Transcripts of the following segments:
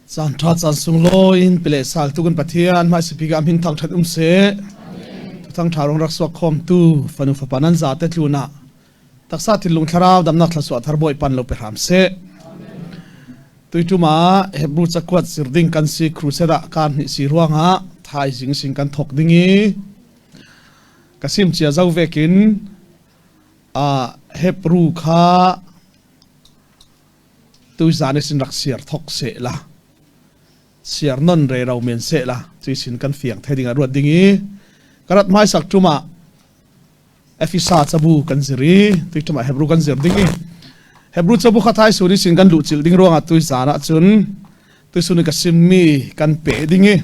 Caan ṭha caan sunglawi in pile sal tu kan Pathian hmaisapik ah min thangṭhat um seh. Thuthang ṭha rong rak suak khawmtu fanu fapa nan zate tlun ah taksa thinlung thlarau damnak thluachuah thar Bawipa lo pe hram seh. Tuiṭum ah Hebrew cakuat zir ding kan si crusade ah kar hnih si ruangah thaizing sing kan thawk ding i ka sim cia zo vekin Hebrew kha Tuizan i sin rak siar thok seh la siar non re ro men seh la cui sin kan fiang thei ding ah ruat ding i ka rat hmaisak ṭum ah Efesa cabu kan zir i tui ṭum ah Hebrew kan zir ding i Hebrew cabu kha thai suri sin kan luh chilh ding ruangah tuizan ah cun tuisun i ka simmi kan pe ding i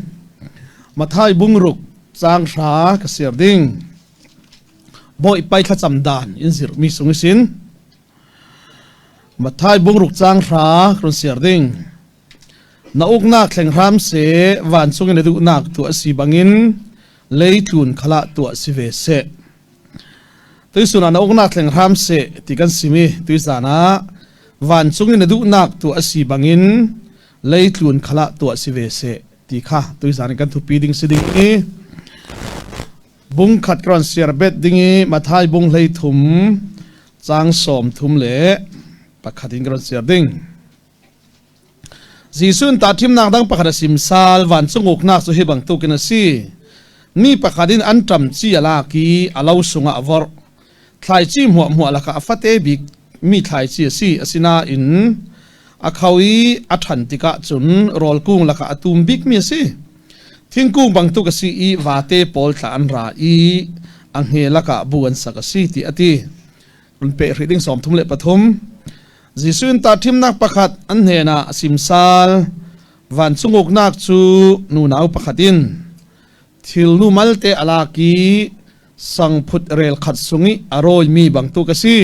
Mathai bungruk caang hra ka siar ding Bawipa thlacam dan in zirmi sung i sin Matthai bungruk caang hra run siar ding. Na uknak thleng hram seh, vancung in na duhnak tuah si bangin leitlun khalah tuah si ve seh. Tuisun ah na uknak thleng hram seh ti kan simi tuizan ah vancung in na duhnak tuah si bangin leitlun khalah tuah si ve seh ti kha tuizan in kan thupi ding si ding i Bung khat ka ron siar bet ding i Matthai bung 33 caang 31 in ka ron siar ding. Jesuh in tahthimnak dang pakhat a sim sal vancung uknak cu hi bantukin a si. Mi pakhat in anṭam ci a lak i a lo sungah a vorh. Thlaici hmuahhmuah lakah a fate bik mi thlaici a si. Asinain a kho i a ṭhan tikah cun rawl kung lakah a tum bikmi a si. Thingkung bantuk a si i vate pawl thla an ra i a hnge lakah bu an sak a si tiah a ti. Run peh hrih ding 33. Jesuh in tahṭhimnak pakhat an hnenah a simsal. Vancung uknak cu nunau pakhat in thilnu malte a lak i sangphut rel khat sung i a rawimi bantuk a si.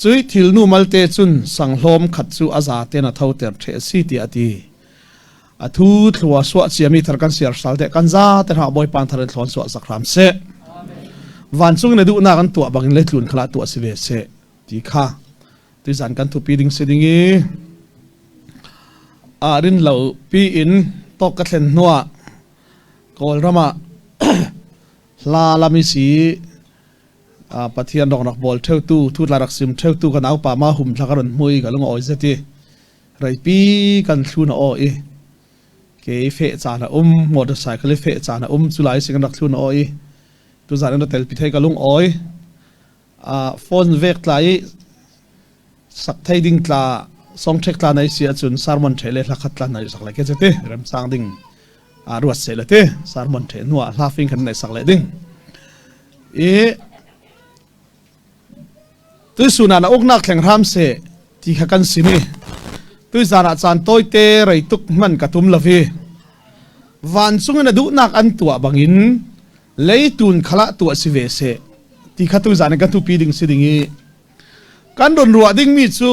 Cui thilnu malte cun sanghlawm khat cu a zaten a thoter ṭheh a si tiah a ti. A thu thlua suah ciami thar kan siar sal te kan za te hna Bawipa thar in thlawn suah sak hram seh. Vancung in a duhnak an tuah bangin leitlun khala tuah si ve seh ti kha tuzan kan thupi ding si ding i a rin lo pi in tok ka thlen hnuah Kawlram ah hla lam i si Pathian rak rak bawl ṭheutu thutla rak sim ṭheutu ka naupa ma hum thla ka ron hmui ka lung a awi zet i reipi kan thlun a aw i ke i feh caan a um motorcycle i feh caan a um cu lai si kan rak thlun a aw i tuzan in ra tel pi thei ka lung awi phone vek tla i sak thei ding tla song ṭhek tla nai si ahcun sermon ṭhe le hla khat tla nai sak lai ke te remsang ding a ruat se le te sermon ṭhe hnu ah hla fing khan nai sak le ding i tuisun ah na uknak thleng hram se ti kha kan simi tuizan ah caan tawite rei tuk hman ka tum lovi vancung in a duhnak an tuah bangin leitun khala tuah si ve se ti kha tuzan in kan thupi ding si ding i Kan ron ruah dingmi cu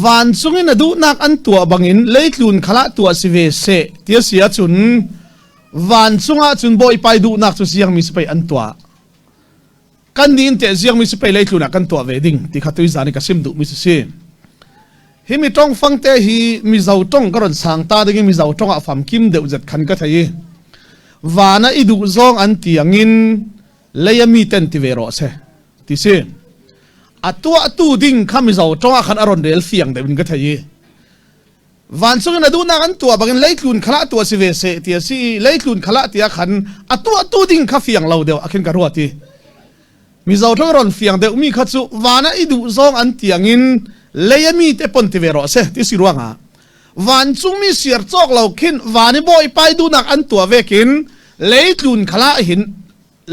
vancung in a duhnak an tuah bangin leitlun khalah tuah si ve seh ti a si ahcun vancung ah cun Bawipa i duhnak cu ziangmi si pei an tuah. Kan nih in teh ziangmi si pei leitlun ah kan tuah ve ding ti kha tuizan i ka sim duhmi si si. Hi mi tong fangte hi Mizo tong ka ron sang ta ding i Mizo tong ah famkim deuh zet khan ka thei i van ah i duh zong an tiangin lei a mi ten ti ve rawh se ti si a tuahtu ding kha mizo tong ah khan a ron rel fiang deuh in ka thei i vancung in a duhnak an tuah bangin leitlun khala tuah si ve se ti a si i leitlun khala tia khan a tuahtu ding kha fiang lo deuh a khin ka ruat i mizo tong ron fiang deuh mi kha cu van ah i duh zong an tiangin lei a mi te pon ti ve rawh se ti si ruangah vancung mi siar cawk lo khin van i bawi pai duhnak an tuah vekin leitlun khala hin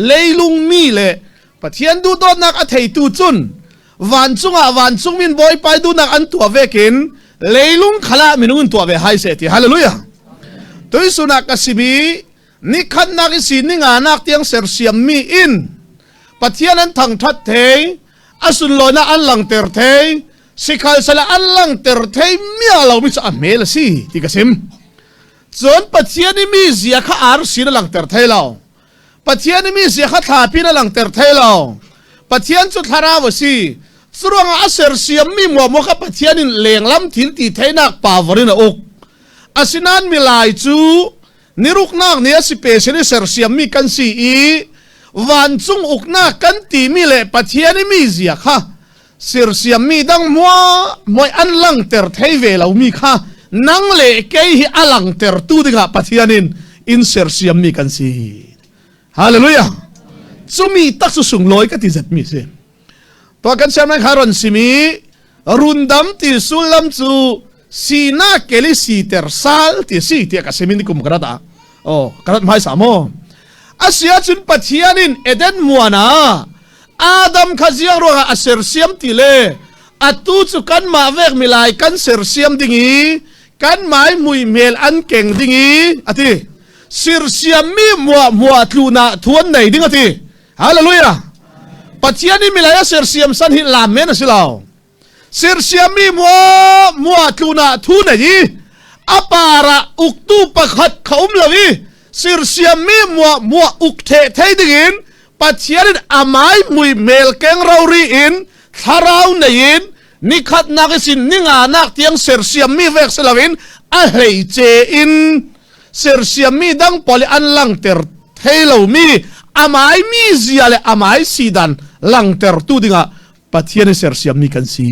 leilung mi le Pathian duhdawtnak a theitu cun vancung ah vancung min bawipa duhnak an tuah vekin leilung khala minung in tuah ve hai se ti hallelujah tuisunak ka simi nikhatnak i si ninga nak tiang sersiam mi in Pathian an thangthat thei a sunlawinak an langter thei sikhal sala an langter thei mia lo mi cu a hmel a si ti ka sim cun Pathian i mi zia kha ar sin a langter thei lo Pathian i mi zia kha thlapi in a langhter thai lo. Pathian cu thlarau a si. Curuangah a sersiammi muamu kha Pathian in lenglam thil ti theinak power in a uk. Asinain milai cu niruknak ni a si pe sin i sersiammi kan si i vancung uknak kan timi le Pathian i mizia kha sersiammi dang mua muai an langter thei ve lomi kha nang le kei hi a langtertu dingah Pathian in in sersiammi kan si. Hallelujah! Cumi tak cu sunglawi ka ti zetmi si. Tuah kan siam kha ron simi rundam ti sullam cu sinak keli siter sal ti si tiah ka simin kum ka rat ah oh ka rat hmaisa maw asia cun Pathian in Eden muan ah Adam kha ziang ruangah a sersiam ti le atu cu kanmah vek milai kan sersiam ding i kan mai mui hmel an keng ding i ati sirsiammi muah muah tluna thuan nei ding ati Hallelujah! Pathian i milai a sersiam san hi lam men a si lo. Sersiammi mua mua tlun ah thu nei i a par ah uktu pakhat kha um lo i sersiammi mua mua uk the thei dingin Pathian in amai mui mel keng rori in thlarau nei in nikhatnak isin ninga nak tiang sersiammi vek si loin a hleice in sersiammi dang pawl i an langter thei lomi amai mi zia le amai sidan langtertu dingah Pathian i sersiammi kan si.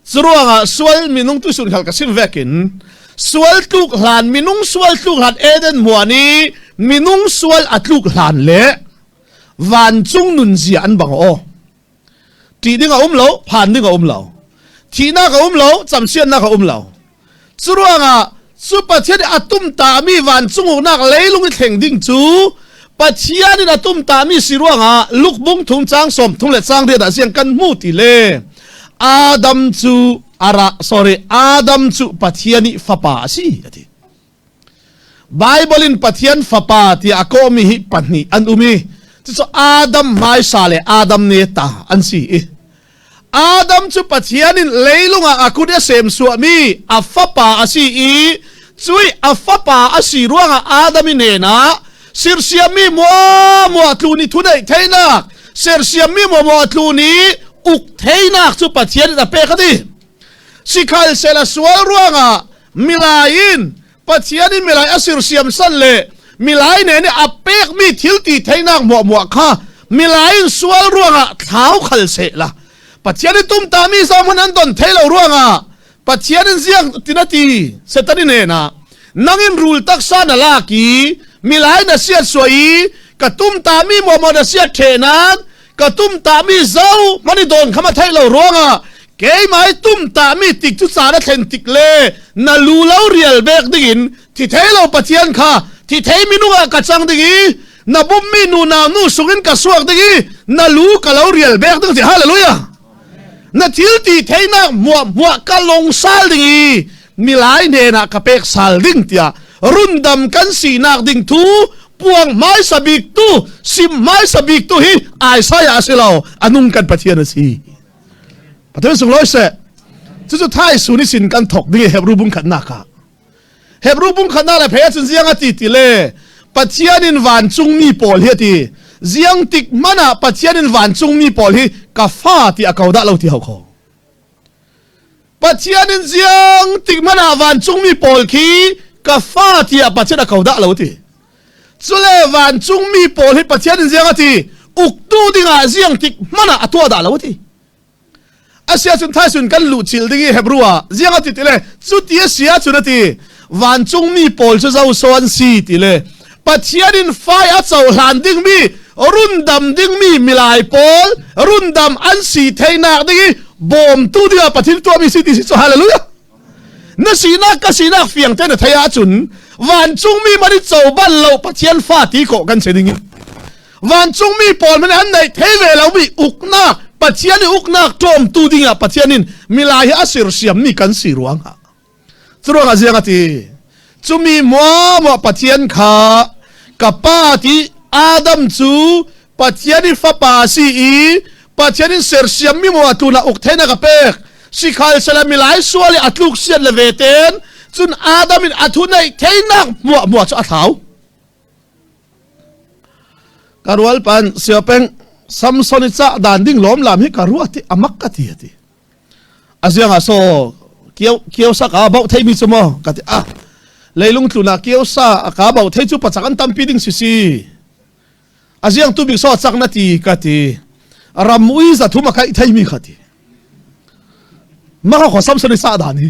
Curuangah sual minung tu sun khal ka sim vekin sual tluk hlan minung sual tluk hlan Eden muan i minung sual a tluk hlan le vancung nun zia an bang aw. Ṭih ding a um lo, phan ding a um lo. Thihnak a um lo, camsiannak a um lo. Curuangah cu Pathian i a tumtami vancung uknak leilung i thleng ding cu Pathian in a tumtami si ruangah lukbung thum cang sawm thum le cang riat ah siang kan hmu ti le Adam cu ara sorry Adam cu Pathian i fapa a si a ti. Bible in Pathian fapa tiah a kawhmi hi pahnih an um i cucu Adam hmaisa le Adam ne ta an si i Adam cu Pathian in leilung ah a kut a semsuahmi a fapa a si i cui a fapa a si ruangah Adam i hnenah sirsiammi mua mua tlun i thuneih theinak sersiammi mua mua tlun i uk theinak cu Pathian in a pek a ti. Sikhal sel a sual ruangah milai in Pathian in milai a sirsiam san le milai ne nih a pekmi thil ti theinak muahmuah kha milai in sual ruangah thlau khal seh la Pathian in tumtami zong an don thei lo ruangah Pathian in ziang tina ti Satan in hena nang in rul taksa na lak i milai na siat suai i ka tumtami muahmuah na siat thenan ka tumtahmi zo mani dawn kha ma theih lo ruangah keimah i tumtahmi tik cu caan a thlen tik le na lu lo rial bek dingin thi thei lo Pathian kha thi thei minung ah ka cang ding i na bummi nu nau nu sungin ka suak ding i na lu ka lo rial bek ding ti hallelujah na thil ti theinak muah muah ka long sal ding i milai hnenah ka pek sal ding tiah rundam kan sinak ding thu puang hmaisa bik tu sim hmaisa bik tu hi Isaiah a si lo anung kan Pathian a si Pathian sunglawi seh cucu thai suni sin kan thok ding i Hebrew bung khatnak ah Hebrew bung khatnak le phei ahcun ziang a ti ti le Pathian in vancungmi pawl hi a ti ziang tik hmanh ah Pathian in vancungmi pawl hi ka fa ti a ko dah lo ti hau kho Pathian in ziang tik hmanh ah vancungmi pawl khi ka fa tiah Pathian a ko dah lo ti. Cule vancungmi pawl hi Pathian in ziang a ti uktu dingah ziang tik hmanh ah a tuah dah lo ti. Asia cun thaisun kan luh cil ding i Hebrew ah ziang a ti ti le cu ti a si ahcun a ti vancungmi pawl cu zo so an si ti le Pathian in fai a cohlan dingmi rundam dingmi milai pawl rundam an si theinak ding i bawmtu dingah Pathian tuahmi si ti si cu hallelujah na sinak ka sinak fiang te na thei ahcun vancungmi man i co bal lo Pathian fa ti khawh kan si ding in vancungmi pawl man an neih thei ve lomi uknak Pathian i uknak ṭawmtu dingah Pathian in milai hi a sirsiammi kan si ruangah Curuangah ziang a ti? Cumi muamuah Pathian kha ka pa ti Adam cu Pathian i fapa a si i Pathian in sersiammi maw a tlun ah uk thein a ka pek. Sikhal sela milai sual i a tluk sian le ve ten cun Adam in a thu neih theinak muah muah cu a thlau. Ka rual pan siapeng Samson i cah dan ding lawm lam hi ka ruat i amak ka ti a ti. Aziang ah so Kio kio sa ka bauh thei mi cu maw ka ti ah leilung tlun ah kio sa a ka bauh thei cu pacak an tampi ding si si a ziang tu bik so chak na ti ka ti ram ui za thum a kai thei mi kha ti ma kha kho samson i sa dan hi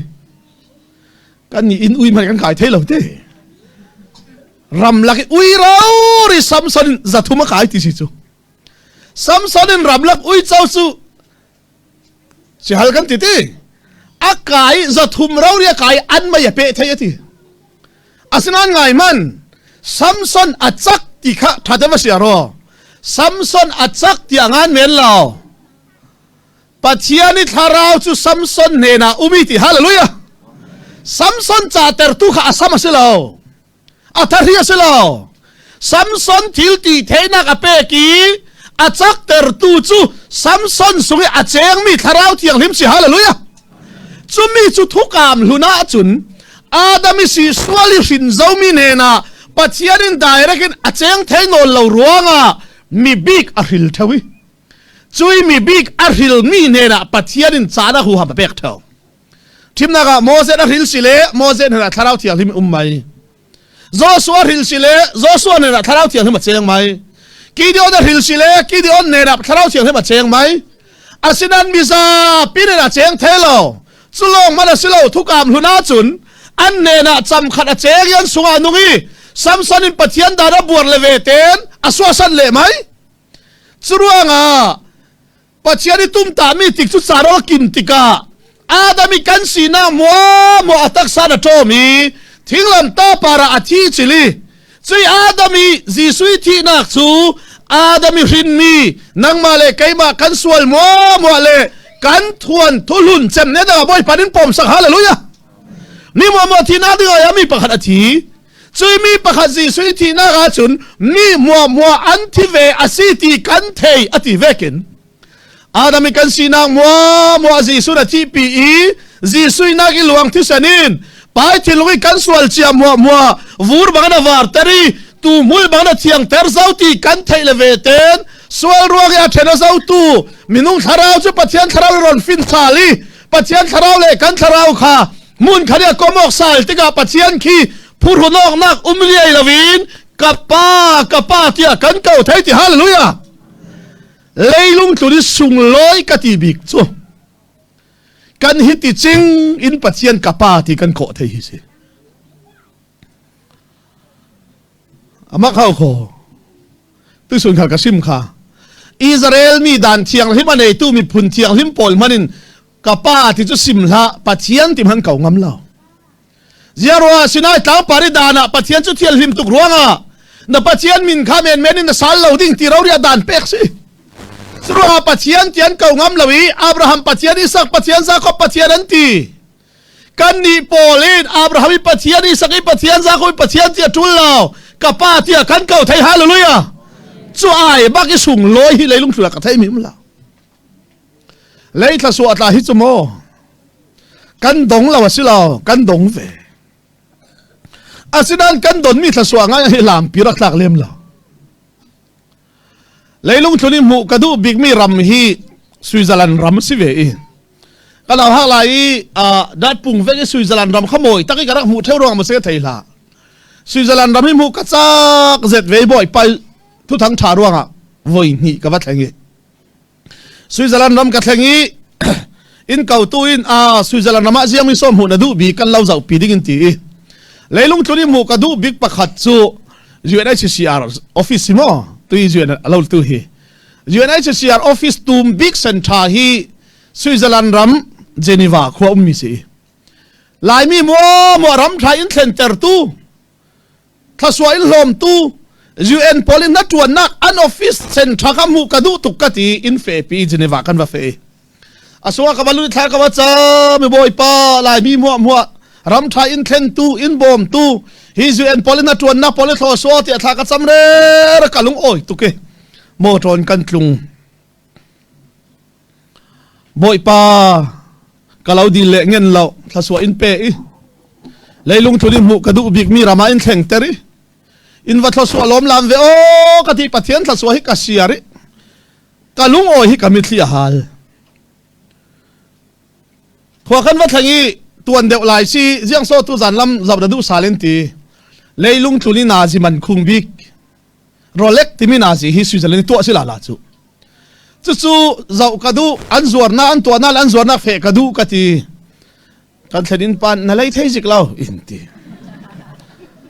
kan ni in ui man kan kai thei lo te ram lak i ui ro ri samson za thum a kai ti si cu Samson in ramlak uico cu sihal kan ti ti a kai 300 rori a kai an mei a peh thei a ti asinain ngai man Samson a cak ti kha ṭha va sia ro Samson a cak ti a ngan men lo Pathian i thlarau cu Samson hnenah umi ti hallelujah Samson ca tertu kha a sam a si lo A thahri a si lo. Samson thil ti theihnak a pek i a caktertu cu Samson sung i a chengmi thlarau thianghlim si hallelujah. Cumi cu thukam hlun ahcun Adam i si sual i hrin zomi hnenah Pathian in direct in a cheng thei nawl lo ruangah mi bik a hril theo i cui mi bik a hrilmi hnenah Pathian in caan a huham a pek theo. Thimnak ah Moses a hril si le Moses hnenah thlarau thianghlim um mai. Joshua hril si le Joshua hnenah thlarau thianghlim a cheng mai. Gideon a hril si le Gideon hnenah thlarau thianghlim a cheng mai. Asinan mizapi hnenah cheng thei lo. Cu lawng man a si lo thukam hlun ahcun an hnenah cam khat a cheng i an sungah nung i Samson in Pathian dan a buar le ve ten a suasan le mai. Curuangah Pathian i tumtahmi tik cu caro a kim tikah Adam i kan sinak muamuah a taksa na ṭawm i thinglam par ah a thi chili cui Adam i Jesuh i thihnak cu Adam i hrinmi nangmah le keimah kan sual muamuah le kan thuan thuhlun cem ne dang Bawipa nin pom sak hallelujah mi muamuah thihnak ding ah mi pakhat a thi cui mi pakhat Jesuh i thihnak ahcun mi muahmuah an thi ve a si ti kan thei a ti vekin Adam i kan sinak muahmuah Jesuh na thihpi i Jesuh nak i luang thisen in pai thilung i kan sual cia muahmuah vur bang na var ter i tu hmul bang na thiang ter zo ti kan theih le ve ten sual ruang i a then a zo tu minung thlarau cu Pathian thlarau ron fin thal i Pathian thlarau le kan thlarau kha hmun khat i a komawk sal tikah Pathian khi phurhunawknak um liai loin ka pa ka pa tiah kan ko thei ti hallelujah leilung tlun i sunglawi ka ti bik cu kan hi ti cing in Pathian ka pa ti kan kawh thei hi si amak hau kho tuisun khal ka sim kha Israel mi dan thianghlim a neitu miphun thianghlim pawl hman in ka pa ti cu sim hlah Pathian ti hman ko ngam lo ziarwa Sinai tlangpar i dan ah Pathian cu thianghlim tuk ruangah na Pathian min kha men men in na sal lo ding ti roria dan pek si Curuangah Pathian ti an ko ngam lo i Abraham Pathian Isak Pathian Jacob Pathian an ti kan nih pawl in Abraham i Pathian Isak i Pathian Jacob i Pathian ti a tul lo ka pa tiah kan ko thei hallelujah cu ai bak i sung lawi hi leilung thula ka thei mi um lo Leithla suah tla hi cu maw kan dong lo a si lo kan dong ve asinain kan donmi thla ngai hi lampi rak tlak lem lo leilung thlun i hmuh ka duh bikmi ram hi Switzerland ram si ve i ka lo hak lai i dat pung vek i Switzerland ram kha mawi tak i ka rak hmuh theu ruang ma se ka thei hlah Switzerland ram hi hmuh ka cak zet ve bawi pai thuthang tha ruangah voi hnih ka va thleng i Switzerland ram ka thleng i in kotu in a Switzerland ram ah ziang mi som hmuh na duh bik kan lo zoh pi ding in ti i leilung tlun i hmuh ka duh bik pakhat cu UNHCR office si maw tu i UN alo tu hi UNHCR office tum bik center hi Switzerland ram Geneva khua ummi si Laimi maw maw ram thla in thlentertu thlasua in hlawmtu UN pawl in na ṭuannak an office center kha hmuh ka duh tuk ka ti in fe pi Geneva kan va fe asua ka va lu thla ka va ca mi bawipa laimi muah muah ram ṭha in thlentu in bawmtu hi UN pawl in na ṭuannak pawl i thlawsua ti a thla ka cam re ra ka lung awi tuk i motor kan tlung Bawipa ka lo dil le ngen lo thlasua in pe i leilung tlun i hmuh ka duh bikmi ram ah in thlengter i in va thlasua lawm lam ve aw ka ti Pathian thlasua hi ka siar i ka lungawi hi ka mitthli a hal khua kan va thleng i Tuan deuh lai si ziang so tu zan lam zau da duh salen ti. Leilung tlun i nazi man khung bik. Rolex timi nazi hi Switzerland tuah si la la cu. Cucu zoh ka duh an zuarnak an tuahnak an zuarnak feh ka duh ka ti. Kan thlen in pan na lei thei zik lo in ti.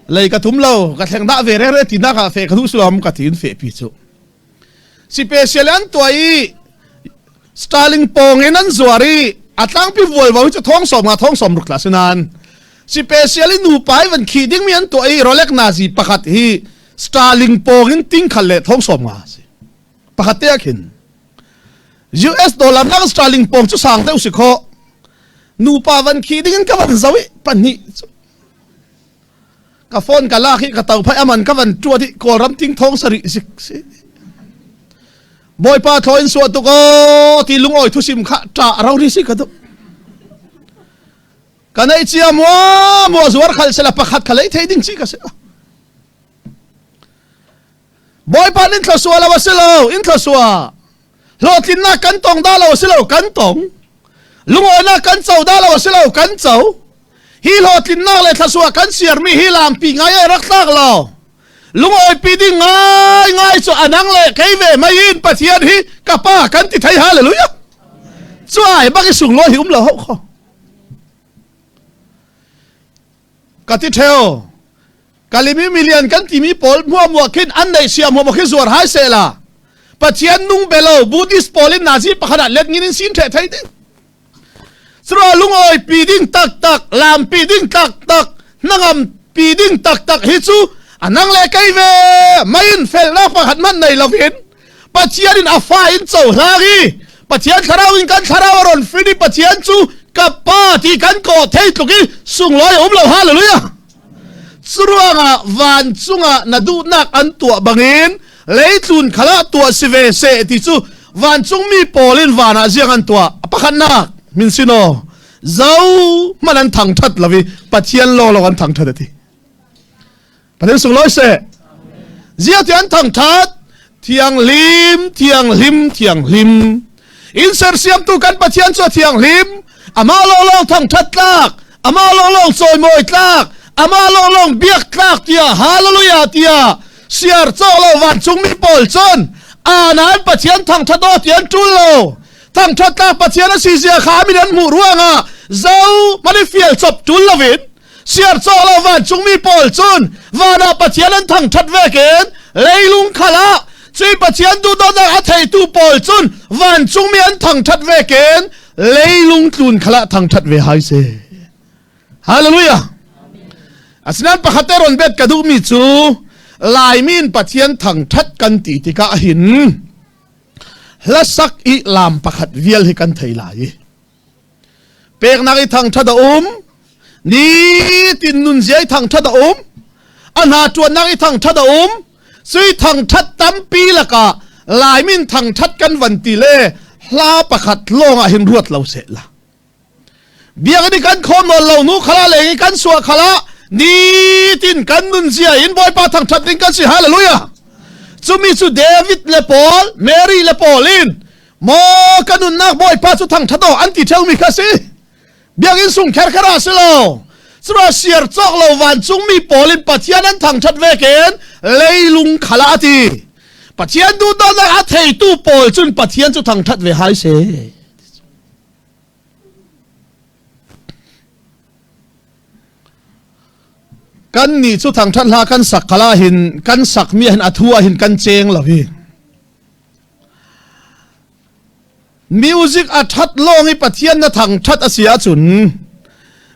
Lei ka tum lo ka thleng dah ve re re ti nak ah feh ka duh sulam ka ti in feh pi cu. Special an tuah i Sterling pawng in an zuar i a tlangpi vualvo hi cu thong sawm nga thong sawm ruk tla sinan special i nupa i van khih dingmi an tuah i Rolex nazi pakhat hi Sterling pawng in ting khal le thong sawm nga si pakhat te ah khin US dollar nak sterling pawng cu sang deuh si kho nupa van khih ding in ka van zo i pahnih cu ka phone ka lak hi ka to phai aman ka van tuat i kawlram ting thong sari sik si bawipa thlaw in suah tuk o ti lungawi thusim kha ta ro ri si ka du ka nei chia mua mua zuar khal sela pakhat kha lei thei ding chi ka se bawipa nin thla sual lo si lo in thla sua hlawhtlinnak kan tong da lo si lo kan tong lungawinak kan co da lo si lo kan co hi hlawhtlinnak le thlasua kan siarmi hi lampi ngai ai rak tlak lo lungawi pi ding ngai ngai cu anang le kei ve mai in pathian hi ka pa kan ti thei hallelujah cu ai bak i sunglawi hi um lo ho kho ka ti theo Kalimi milian kan timi pawl muamua khin an neih sia muamua khi zuar hai se la Pathian nung belo Buddhist pawl in Nazi pakhat ah let ngin in sin the thei ding Sura lungawi pi ding tak tak lam pi ding tak tak nangam pi ding tak tak hi chu anang le kei ve mai in fel na pakhat man nei lovin Pathian in a fa in co hlang i Pathian thlarau in kan thlarau a ron fin i Pathian cu ka pa ti kan ko thei tluk i sunglawi um lo hallelujah Curuangah vancung ah na duhnak an tuah bangin leitlun khalah tuah si ve seh ti cu vancungmi pawl in van ah ziang an tuah. Pakhatnak min sinaw zo hmanh an thangṭhat lo i Pathian lawnglawng an thangṭhat a ti. Pathian sunglawi seh. Ziah ti an thangṭhat? Thianghlim, thianghlim, thianghlim. In sersiamtu kan Pathian cu a thianghlim. Amah lawnglawng thangṭhat tlak, amah lawnglawng cawimawi tlak, amah lawnglawng biak tlak tiah hallelujah tiah siar cawk lo vancungmi pawl cun anan Pathian thangṭhat aw ti an ṭul lo. Thangṭhat tlak Pathian a si zia kha min an hmuh ruangah zo man i fial cop ṭul loin siarcawh lo vancungmi pawl cun van ah Pathian an thangṭhat vekin leilung khal ah cui Pathian duhdawtnak a theitu pawl cun vancungmi an thangṭhat vekin leilung tlun khal ah thangṭhat ve hai se. Hallelujah. Asinain pakhat te ron bet ka duhmi cu Laimi in Pathian thangṭhat kan ti tikah hin hlasak i lam pakhat vial hi kan thei lai i Peknak i thangṭhat a um. Nitin nunzia i thangṭhat a um. A hna ṭuannak i thangṭhat a um. Sui thangṭhat tampi lakah Laimin thangṭhat kan van ti le hla pakhat lawng ah hin ruat lo seh la. Biakinn i kan khawm nawl lo nu khala leng i kan suah khala nitin kan nunzia in Bawipa thangṭhat ding kan si. Hallelujah. Cumi cu David le Paul, Mary le Paul in Maw ka nunnak Bawipa cu thangṭhat aw an ti ṭheumi kha si. Biakinn sung kherkher ah si lo. Cura siar cawk lo vancungmi pawl in Pathian an thangṭhat vekin leilung khala a ti. Pathian duhdawtnak a theitu pawl cun Pathian cu thangṭhat ve hai seh. Kan nih cu thangṭhat hla kan sak khala hin kan sakmi hin a thu ah hin kan cheng lo hi. Music a ṭhat lawng i Pathian na thangṭhat a si ahcun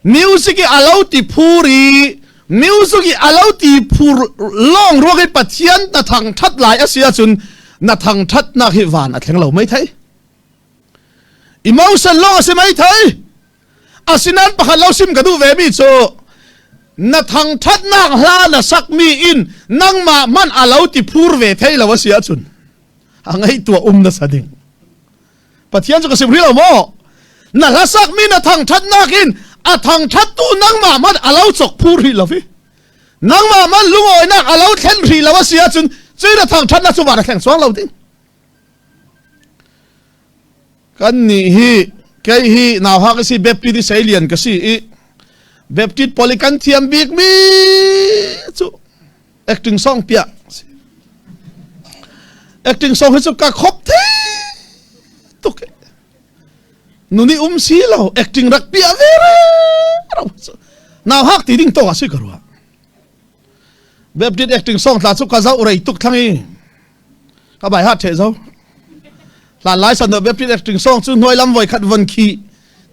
music i a lo ti phur i music i a lo ti phur lawng ruang i Pathian na thangṭhat lai a si ahcun na thangṭhatnak hi van a thleng lo maithei. Emotion lawng a si maithei. Asinain pakhat lo sim ka duh ve mi cu na thangṭhatnak hla na sakmi in nangmah hmanh a lo ti phur ve thei lo a si ahcun a ngaihtuah um na sa ding. Pathian cu ka sim rih lo maw? Na hla sakmi na thangṭhatnak in a thangṭhattu nangmah hmanh a lo chok phur rih lo hi. Nangmah hmanh lungawinak a lo thlen rih lo a si ahcun cui na thangṭhatnak cu van a thleng chuang lo ding. Kan nih hi Kei hi nauhak i si Baptist i seilian ka si i Baptist pawl i kan thiam bik mi cu acting song piah acting song hi cu ka khop the tuk nuni um si lo acting rak piah ve re nau hak ti ding to a si ka rua Baptist acting song tla cu ka zau rei tuk thlang i ka bai ha the zo hlan lai san Baptist acting song cu hnuai lam voi khat von khi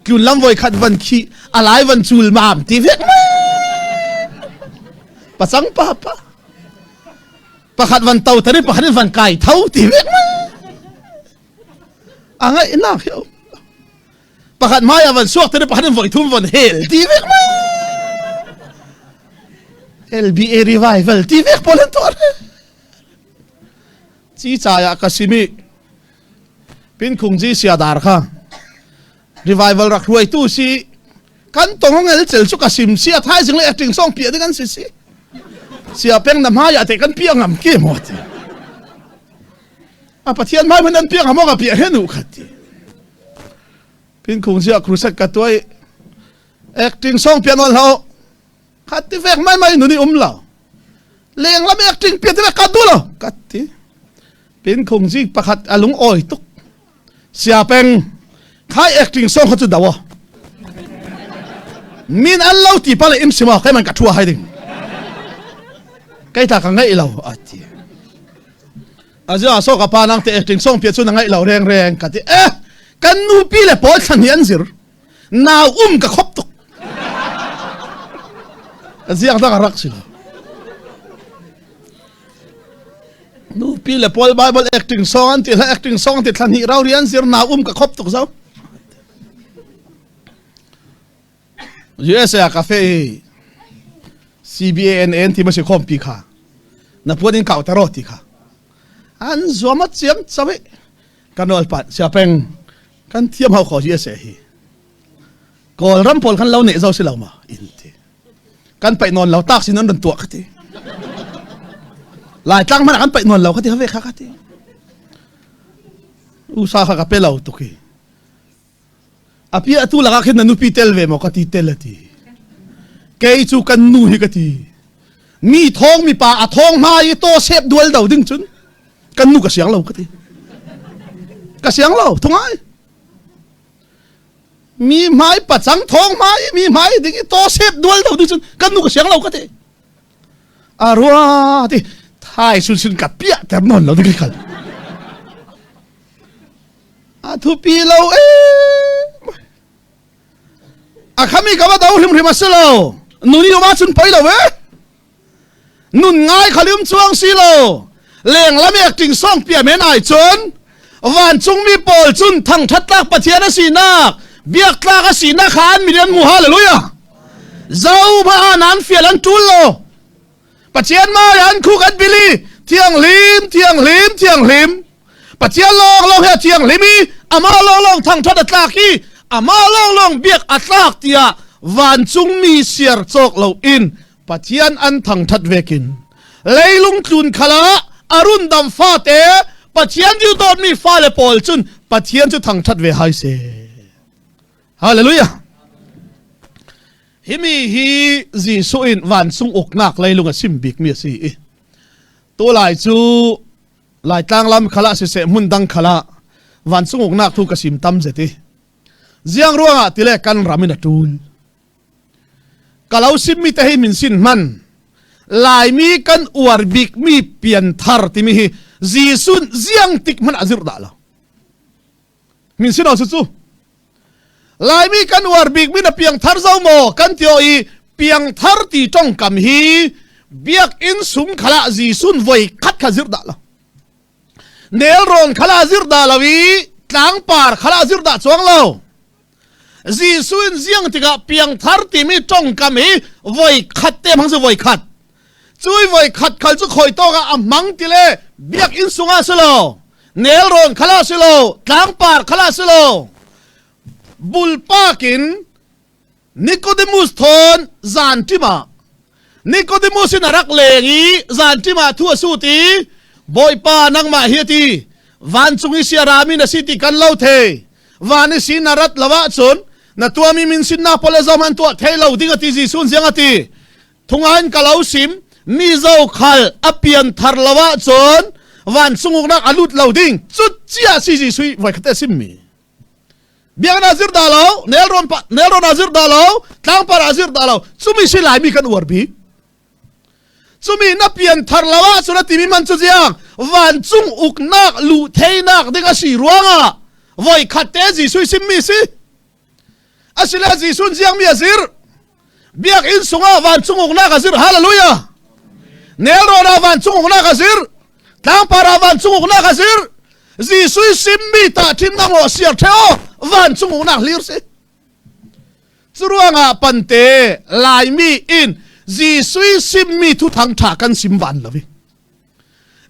tlun lam voi khat van khi alai van cul mam ti vek pacang pa pa pakhat van to tari pakhat in van kai tho ti vek a ngaih nak hi pakhat mai a van suak tari pakhat in voi thum van hel ti vek LBA revival ti vek pawl an tuah ci caya ka simi Pinkhung ji siadar kha revival rak hruaitu si kan tong ngel cel chu ka sim si a thaizing le acting song pia ding an si si sia peng na hmai ate kan pia ngam ke mo ti a pathian mai man an pia ngam ka pia he nu khat ti pinkhung sia crusade ka tuai acting song pia non lo khat ti vek mai mai nu ni um lo leng lam acting pia ti vek ka du lo kat ti Pinkhung zik pakhat a lung awi tuk. Sia peng khai acting song kha chu daw. Min an lo ti pa le im sima kai man ka thua hai ding. Kai ta ka ngai lo ati. Aja so ka pa nang te acting song pia chu na ngai lo reng reng ka ti eh kan nu pi le pawl thlan hi an zir. Nau um ka khop tuk. Ziang dang rak si lo. Nupi le pawl Bible acting song an ti hla acting song ti thla hnih rau rian zir na um ka khop tuk zo. USA cafe i CBANN ti ma si khom pi kha. Na puan in kau taro ti kha. An zuam a chiam chawi. Kan ol pat sia peng kan thiam hau kho USA hi. Kawlram pawl kan lo ne zo si lo ma in ti. Kan paih nawn lo tak sin an ran tuah ka ti. Laitlang hmanh ah kan paih nawn lo ka ti have kha ka ti. Usa kha ka pe lo tuk hi. A pi atu lakah khin na nupi tel ve maw ka ti tel a ti. Kei cu kan nu hi ka ti. Mi thawng mi pa a thawng hma i to sep dual do ding cun kan nu ka siang lo ka ti. Ka siang lo thungai. Mi hmai pacang thawng hmai mi hmai ding i to sep dual do ding cun kan nu ka siang lo ka ti a rua ti thai sun sun ka pia ter non lo ding khal a thupi lo e a khami ka va do hrim hrim a si lo nuni ma chun poi lo e Nun ngai khalim chuang si lo lenglam acting song pia men ai cun vancungmi pawl cun thangthat tlak Pathian a sinak biak tlak a sinak kha an milian mu hallelujah zo ma nan fial an tul lo Pathian ma an khuk an bili thianghlim thianghlim thianghlim Pathian lawng lawng he thianghlim i amah lawng lawng thangthat a tlak i amah lawng lawng biak a tlak tiah vancungmi siar cawk lo in Pathian an thangthat vekin leilung tlun khala arun dam fate Pathian du dawtmi fale pawl cun Pathian cu thangthat ve hai se Hallelujah Himi hi Jesuh in vancung uknak leilung a sim bikmi a si i tu lai cu Laitlang lam khala siseh hmun dang khala vancung uknak thu ka sim tam zeti ziang ruangah tile kan ram in a tul Ka lo simmi te hi min sin hman. Laimi kan uar bikmi pianthar timi hi Jesuh ziang tik hmanh a zirh dah lo. Min sin su cu. Laimi kan uar bikmi na piangthar zo maw kan ti i piangthar ti tongkam hi biakinn sung khala Jesuh voi khat kha zirh dah lo. Nelrawn khala zirh dah lo i tlangpar khala zirh dah chuang lo. Jesuh in ziang tikah piangthar timi tongkam hi voi khat te hmang cu voi khat. Cui voi khat khal cu khoi tawk ah a hmang ti le biakinn sungah si lo, nelrawn khala si lo, tlangpar khala si lo, bulpak in Nicodemus thawn zanṭim ah Nicodemus in a rak leng i zanṭim ah thu a sut i Bawipa nangmah hi a ti vancung i siarami na si ti kan lo thei. Van i sin na rat lo ahcun na tuahmi min sinnak pawl le zom an tuah thei lo ding a ti Jesuh ziang a ti. Thungain ka lo sim mi zo khal a pian thar lo ahcun vancung uknak a lut lo ding cut cia si Jesuh voi khat sim mi. Biakinn ah zir dah lo, nelrawn pa nelrawn ah zir dah lo, tlangpar ah zir dah lo, cumi si Laimi kan uar bik. Cumi na pian thar lo ahcun a timi man cu ziang vancung uknak luh theinak ding a si ruangah voi khat te Jesuh simmi si. Asile Jesuh ziang mi a zir. Biakinn sungah vancung uknak a zir. Hallelujah. Nelrawn ah vancung uknak a zir. Tlangpar ah vancung uknak a zir. Jesuh simmi ta thin na ngo siar theo vancung uknak hlir si. Curuangah pante Laimi in Jesuh simmi thu thang tha kan sim ban lo i.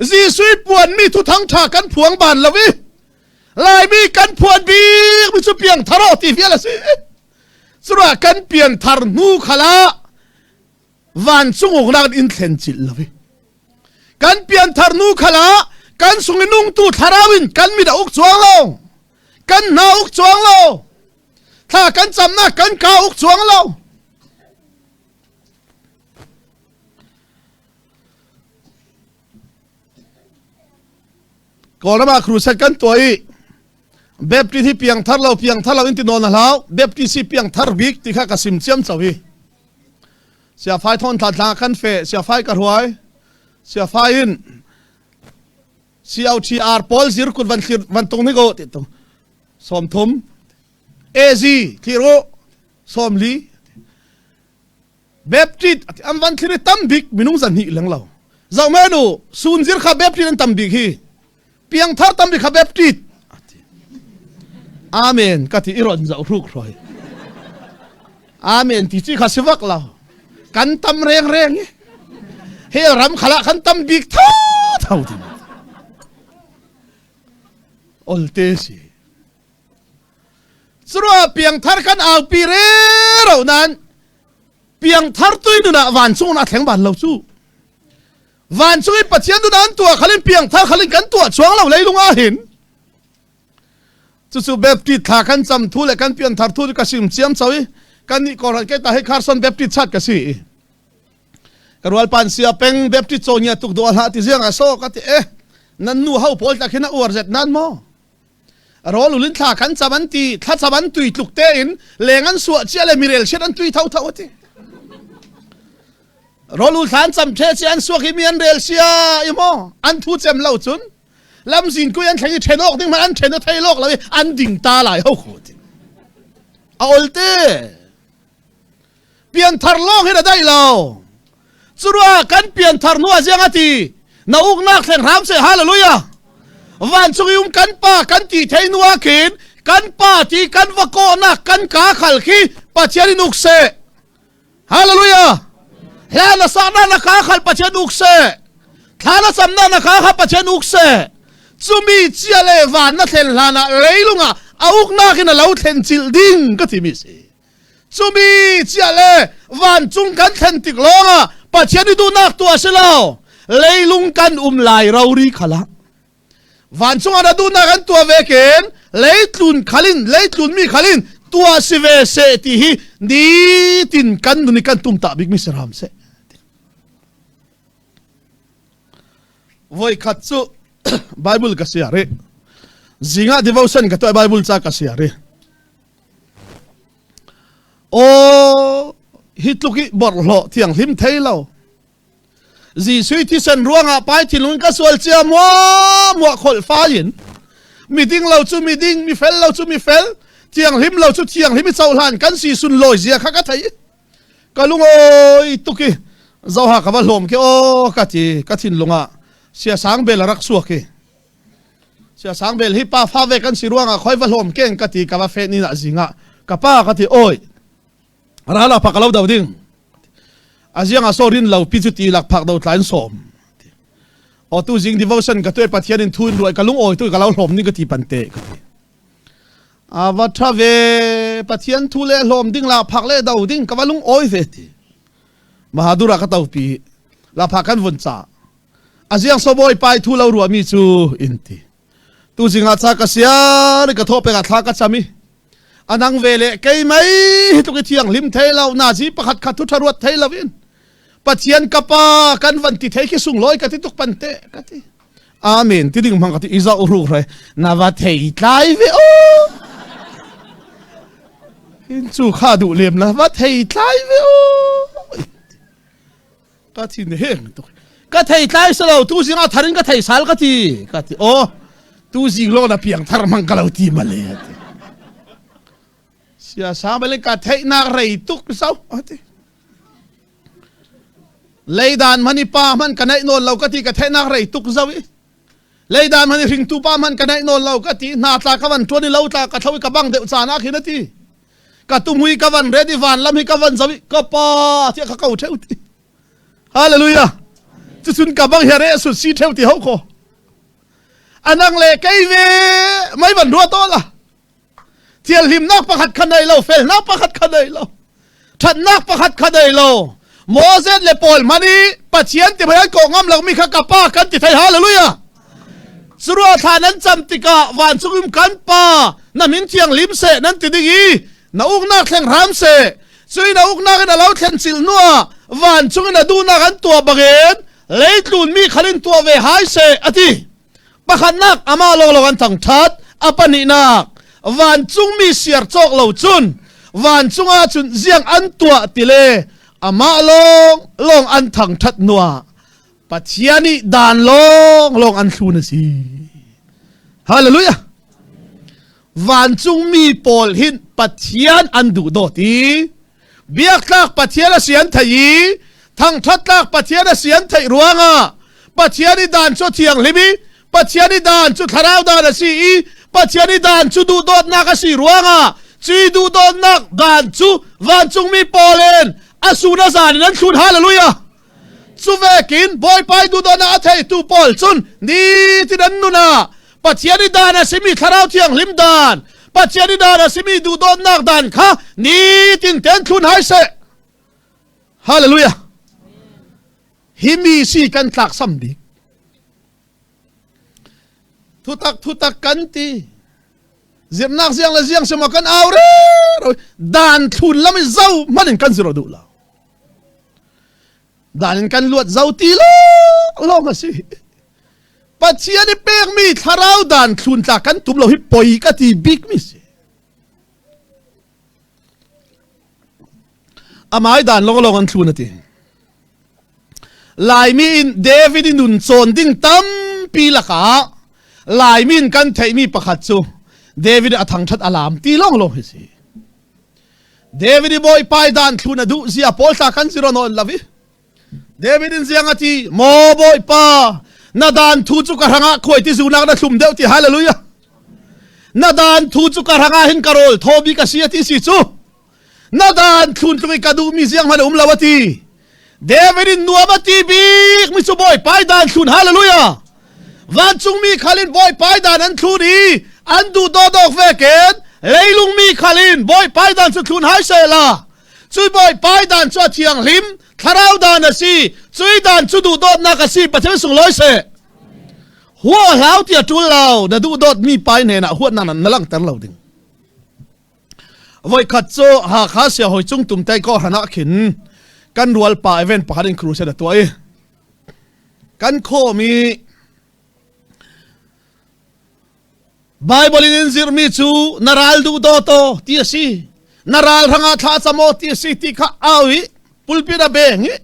Jesuh puanmi thu thang tha kan phuang ban lo i. Laimi kan phuan bik mi cu piang tharo ti vial a si. Curuah kan pianthar hnu khala vancung uknak in thlen chilh lo i kan pianthar hnu khala kan sung i nungtu thlarau in kan mit a uk chuang lo kan hna uk chuang lo thla kan camnak kan ka uk chuang lo Kawlram ah crusade kan tuah i Baptist hi piangthar lo piangthar lo in ti nawn a hlau Baptist hi piangthar bik ti kha ka sim ciam cho hi siafai thon thla thla kan fe siafai ka hruai siafai in COTR pawl zir kut van thlir van tung ni go ti tung som thum AZ thlir u som li Baptist an van thlir i tam bik minung zan hnih leng lo. Zoh men u, sunzir kha Baptist an tam bik hi. Piangthar tam bik kha Baptist. Amen ka ti i ron zoh hruk hroi. Amen ti chi kha si vak lo. Kan tam reng reng i. Hel ram khala kan tam bik tho tho ti. Olte si. Curuah piangthar kan aupi rero nan piangthar tui nun ah vancung na thleng ban lo cu. Vancung i Pathian nun an tuah khalin piangthar khalin kan tuah chuang lo leilung ah hin. Cucu Baptist thla kan cam thu le kan pianthar thu ka sim chiam chau i kan nih koran ke ta he Carson Baptist chat ka si i. Ka rual pan sia peng Baptist chaw nya tuk do hlah ti ziang a so ka ti eh nan nu ho pawl ta khin a uar zet nan mo. Rawl ulin thla kan cam an ti thlacam an tui tluk tein leng an suah cia le mirel chiat an tui tho tho ati rawl ul thla an cam the chi an suak i mi an rel sia i mo an thu cem lo cun lamzin kui an thleng i then ok ding man an then a thei lok lo i an ding ta lai ho khu ti a ol te Pianthar lawng hin a dai lo. Curuah kan pianthar hnu ah ziang a ti. Na uknak thleng hram seh hallelujah. Vancung i um kan pa kan ti thei nu ah khin kan pa ti kan va kawhnak kan ka khal khi Pathian in uk seh. Hallelujah. Hla na saknak na ka khal Pathian uk seh. Thla na camnak na ka kha Pathian uk seh. Cumi chia le van na thlen hlan ah leilung ah a uknak in a lo thlen chilh ding ka ti mi si. Cumi chia le vancung kan thlen tik lawngah Pathian i duhnak tuah si lo leilung kan um lai rori khala vancung ah na duhnak an tuah ve ken leitlun khalin leitlun mi khalin tuah si ve se ti hi nitin kan nun i kan tum ta bik mi si ram se voi khat cu Bible ka sia ri zingah devotion ka tuah Bible ca ka sia ri Aw, hi tluk i borhlawh thianghlim thei lo. Jesuh thisen ruangah pai thinlung ka sual cia mua mua kholh fai in miding lo cu miding mi fel lo cu mi fel thianghlim lo cu thianghlim i cohlan kan si sun lawi zia kha ka thei ka lungawi tuk i zoha ka va hlawm khi aw ka ti ka thinlung ah siasang bel a rak suak i Sia sang bel hi pa fa ve kan si ruangah khoi va hlawm ken ka ti ka va fe ni na zingah ka pa ka ti oi rala pak lo do ding aziang a so rin lo pi chu ti lak phak do tlain som o tu zing devotion ka tuai pathian in thun ruai ka lung oi tu ka lo hlawm ni ka ti pan te ka ti ava tha ve pathian thu le hlawm ding la phak le do ding ka va lung oi ve ti mahadura ka to pi la phak kan vun cha Aziang so bawi pai thu lo ruahmi cu in ti. Tu zing ah ca ka siar ka thawh pek ah thla ka cam i anang ve le kei mei hi tluk i thianghlim thei lo na zi pakhat khat thu tha ruat thei lo in Pathian ka pa kan van ti thei khi sunglawi ka ti tuk pan te ka ti. Amen ti ding hmang ka ti iza uru re na va thei tlai ve o. Hin chu kha duh lem la va thei tlai ve o. Ka thin heng tuk. Ka thei tlai salo tu zing a tharin ka thei sal ka ti ka ti o tu zing lo na piang thar mang ka lo ti male ti. Sia sang bale ka theih nak rei tuk sau ati. Leidan man i pa hman ka neih nawn lo ka ti ka theihnak rei tuk zo i leidan man i hringtu pa hman ka neih nawn lo ka ti hna tla ka van ṭuan i lo tla ka thlo i ka bang deuh caan ah khin a ti ka tumui ka van ret i van lam hi ka van zo i ka pa tiah ka ko ṭheu ti hallelujah cucun ka bang hi re sut si ṭheu ti ho ko anang le kei ve mai van rua to la Thianhlimnak pakhat kha nei lo, felnak pakhat kha nei lo, ṭhatnak pakhat kha nei lo. Moses le Paul hmanh i Pathian ti an kawh ngam lomi kha ka pa kan ti thei hallelujah. Surua thla nan cam tikah vancung um kan pa na min thianghlim seh nan ti ding i na uknak thleng hram seh cui na uknak in a lo thlen cil hnuah vancung in a duhnak an tuah bangin leitlun mi khalin tuah ve hai seh ati. Pakhatnak amah lawnglawng an thangṭhat. A pahnihnak vancungmi siar cawk lo cun vancung ah cun ziang an tuah ti le amah lawng lawng an thangṭhat hnuah Pathian nih dan lawng lawng an thlun a si. Hallelujah! Vancungmi pawl hin Pathian an duh dawt i biaktlak Pathian a si an theih i thangṭhattlak Pathian a si an theih ruangah Pathian i dan cu a thianghlim i Pathian i dan cu thlarau dan a si i Pathian i dan cu duhdawtnak a si ruangah cui duhdawtnak dan cu vancungmi pawl in a sun a zan in an thlun hallelujah Cu vekin Bawipa i duhdawtnak a theitu pawl cun nitin an nun ah Pathian i dan a simi Thlarau Thianghlim dan, Pathian i dan a simi duhdawtnak dan kha nitin ten thlun hai seh. Hallelujah. Hi mi si kan tlak sam bik. Thutak thutak kan ti. Zirnak ziang le ziang sima kan au re dan thlun lam i zo hman in kan ziro duh lo. Dan in kan luat zo ti lawng a si. Pathian i pekmi thlarau dan thlun tla kan tum lo hi poi ka ti bik mi si. Amai dan long long an thlun ati. Laimi in David i nun cawn ding tampi lakah Laimi in kan theihmi pakhat cu David a thangṭhat a laam ti long long hi si. David i bawipa i dan thlun a duh zia pawl tla kan zero nawn lo i David in ziang a ti maw bawipa na dan thu cu ka hrangah khuai ti zunak na thlum deuh ti hallelujah na dan thu cu ka hrangah hin ka rawl thaw bik a si a ti si cu na dan thlun tlung i ka duhmi ziang hmanh um lo a ti David in nuam a ti bik mi cu bawipa i dan thlun hallelujah vancungmi khal in bawipa i dan an thlun i an duh dawdawk ve ken leilungmi khal in bawipa i dan cu thlun hai sehla cui bawipa i dan cu a thianghlim thlarau dan a si cui dan cu duhdawtnak a si pathian sunglawi seh hua hlau tia ṭul lo na duhdawtmi pa i hnenah huatnak na langhter lo ding Voikhat cu Hakha siahawi cung tumtai ko hran ah khin kan rualpa event pakhat in crusade a tuah i kan khawm i Bible in in zirhmi cu na ral duh daw taw ti a si na ral hrangah thla cam aw ti a si ti kha au i pulpit a beng i